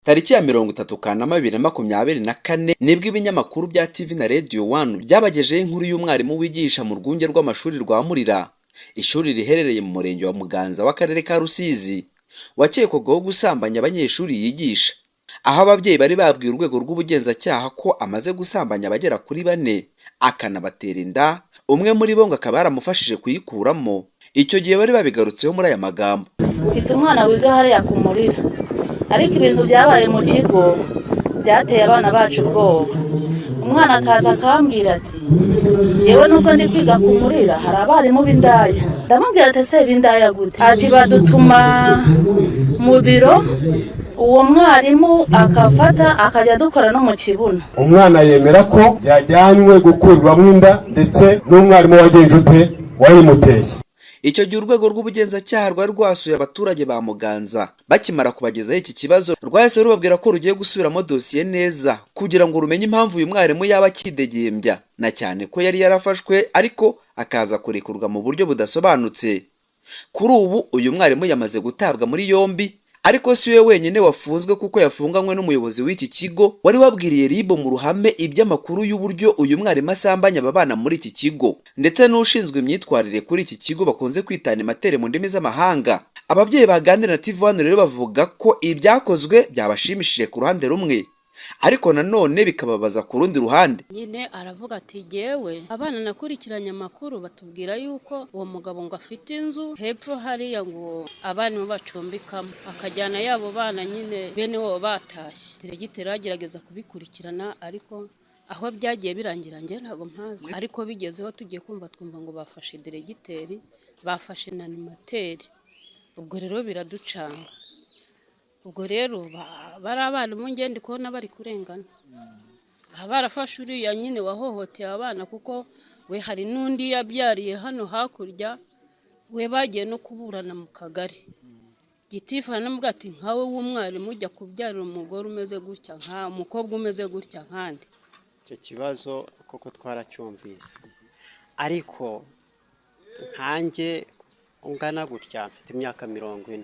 Tariki ya 30 Kanama 2024 nibwo ibinyamakuru bya TV na Radio One byabagejeho inkuru y'umwarimu wigisha mu rwunge rw'amashuri rwa Murira, ishuri riherereye mu murenge wa Muganza w'akarere ka Rusizi, wakekwagaho gusambanya abanyeshuri yigisha, aho ababyeyi bari babwiye urwego rw'ubugenzacyaha ko amaze gusambanya abagera kuri bane akanabatera inda, umwe muri bo ngo akaba yaramufashije kuyikuramo. Icyo gihe bari babigarutseho muri aya magambo. Mfite umwana wiga hariya ku Murira, ariko ibintu byabaye mu kigo byateye abana bacu ubwoba. Umwana akaza akambwira ati: "Yewe, nubwo ndi kwiga ku Murira, hari abarimu b'indaya." Ndamubwira ati: "Ese b'indaya gute?" Ati: "Badutuma mu biro, uwo mwarimu akafata akajya adukora no mu kibuno." Umwana yemera ko yajyanywe gukurirwamo inda, ndetse n'umwarimu wagenje ute wayimuteye. Icyo gihe urwego rw'ubugenzacyaha rwari rwasuye abaturage ba Muganza. Bakimara kubagezaho iki kibazo, rwahise rubabwira ko rugiye gusubiramo dosiye neza kugira ngo rumenye impamvu uyu mwarimu yaba akidegembya, na cyane ko yari yarafashwe ariko akaza kurekurwa mu buryo budasobanutse. Kuri ubu uyu mwarimu yamaze gutabwa muri yombi, ariko si we wenyine wafunzwe, kuko yafunganywe n'umuyobozi w'iki kigo wari wabwiriye RIB mu ruhame iby'amakuru y'uburyo uyu mwarimu asambanya aba bana muri iki kigo, ndetse n'ushinzwe imyitwarire kuri iki kigo bakunze kwita animateur mu ndimi z'amahanga. Ababyeyi baganira na TV One rero bavuga ko ibyakozwe byabashimishije ku ruhande rumwe, ariko nanone bikababaza ku rundi ruhande. Nyine aravuga ati: "Jyewe abana nakurikiranye amakuru, batubwira yuko uwo mugabo ngo afite inzu hepfo hariya, ngo abarimu bacumbikamo, akajyana yabo bana nyine bene wo batashye." Diregiteri agerageza kubikurikirana, ariko aho byagiye birangira njye ntabwo mpazi. Ariko bigezeho tugiye kumva twumva ngo bafashe diregiteri, bafashe na animateur. Ubwo rero biraducanga. Ubwo rero bari abarimu, njye ndi kubona bari kurengana. Baba barafashe uriya nyine wahohoteye abana, kuko we hari n'undi yabyariye hano hakurya, we bagiye no kuburana mu kagari. Gitifu aranamubwira ati: "Nkawe w'umwarimu ujya kubyarira umugore umeze gutya, nka umukobwa umeze gutya nkande?" Icyo kibazo koko twaracyumvise, ariko nkanjye ungana gutya, mfite imyaka 40,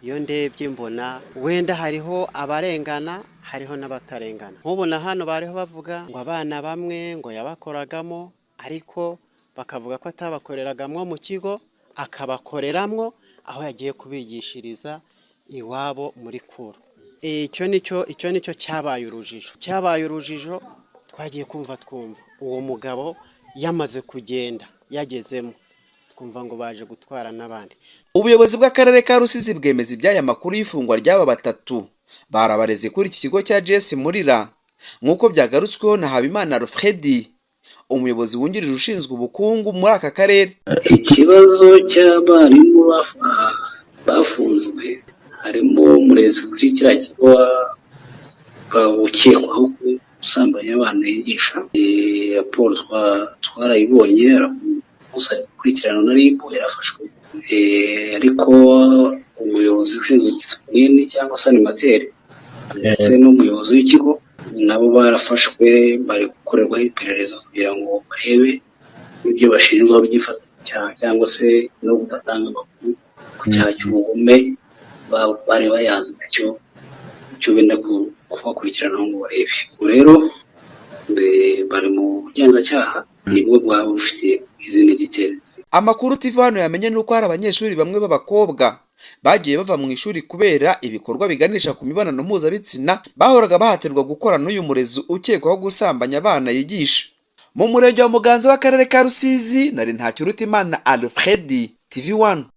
iyo ndebye mbona wenda hariho abarengana, hariho n'abatarengana. Nk'ubu na hano bariho bavuga ngo abana bamwe ngo yabakoragamo, ariko bakavuga ko atabakoreragamwo mu kigo, akabakoreramwo aho yagiye kubigishiriza iwabo muri kuru. Icyo nicyo cyabaye urujijo. Twagiye kumva twumva uwo mugabo yamaze kugenda, yagezemo, twumva ngo baje gutwara n'abandi. Ubuyobozi bw'akarere ka Rusizi bwemeza iby'aya makuru y'ifungwa ry'aba batatu bari abarezi kuri iki kigo cya GS Murira, nk'uko byagarutsweho na Habimana Alfred, umuyobozi wungirije ushinzwe ubukungu muri aka karere. Ikibazo cy'abarimu bafunzwe, harimo umurezi kuri kiriya kigo ukekwaho gusambanya abana yigisha. Raporo twarayibonye, gusa gukurikiranwa na RIB, yarafashwe. Ariko umuyobozi ushinzwe discipline cyangwa se animateur ndetse n'umuyobozi w'ikigo nabo barafashwe, bari gukorerwaho iperereza kugira ngo barebe ibyo bashinjwa by'ifatacyaha cyangwa se no kudatanga amakuru ku cyaha cy'ubugome bari bayazi nacyo cyo benda kubakurikiranaho ngo barebe. Ubwo rero bari mu bugenzacyaha, nibwo bwaba bufite izindi details. Amakuru TV hano yamenye ni uko hari abanyeshuri bamwe b'abakobwa bagiye bava mu ishuri kubera ibikorwa biganisha ku mibonano mpuzabitsina bahoraga bahatirwa gukora n'uyu murezi ukekwaho gusambanya abana yigisha. Mu murenge wa Muganza w'akarere ka Rusizi, nari Ntakirutimana Alfred, TV One.